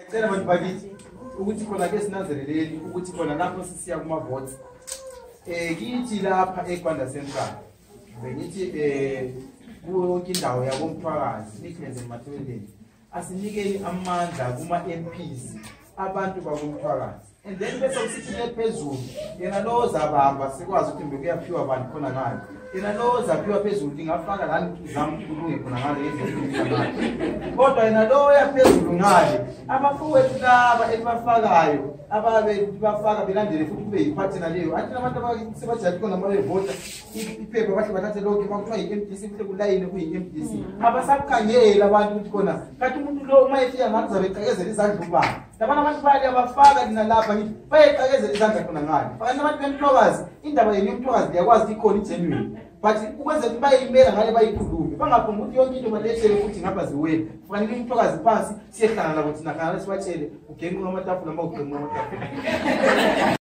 Ngicela abantu bakithi ukuthi khona ke sinanzeleleni ukuthi khona lapho sisiya kuma votes kithi lapha eGwanda Central bengithi yonke indawo yakomthwakazi Nicholas Matoweni asinikeni amandla kuma MPs abantu bakomthwakazi and then bese kusithile phezulu yena lo zabamba sikwazi ukuthi bekuyaphiwa abantu khona ngalo yena lo zaphiwa phezulu ingafaka lana zamkhulunge khona ngale endlela kodwa yena lo yaphezulu ngale abafowethu laba elibafakayo ababe bafaka belandele futhi kube yipartner leyo athi abantu abasebajaji khona mabevota iphepha bahle bathathe lonke bakuthiwa yi-MDC kuhle kulayini kuyi-MDC abasakhangela abantu ukuthi khona kathi umuntu lo uma efika ngalo uzabe eqakezela izandla ubani labana abantu bali abafaka lina lapha ngithi bayeqakezela izandla khona ngalo fakani abantu bemthwakazi indaba yenu yomthwakazi liyakwazi ikhona igenuine but ukwenza ukuthi bayimela ngale bayikhulume bangaphumbi ukuthi yonke into balehlele futhi ngapha ziwele kufanele umthwakazi phansi siyehlangana labo thina khana sibatshele ugenqe amatafula uma ugenqe amatafula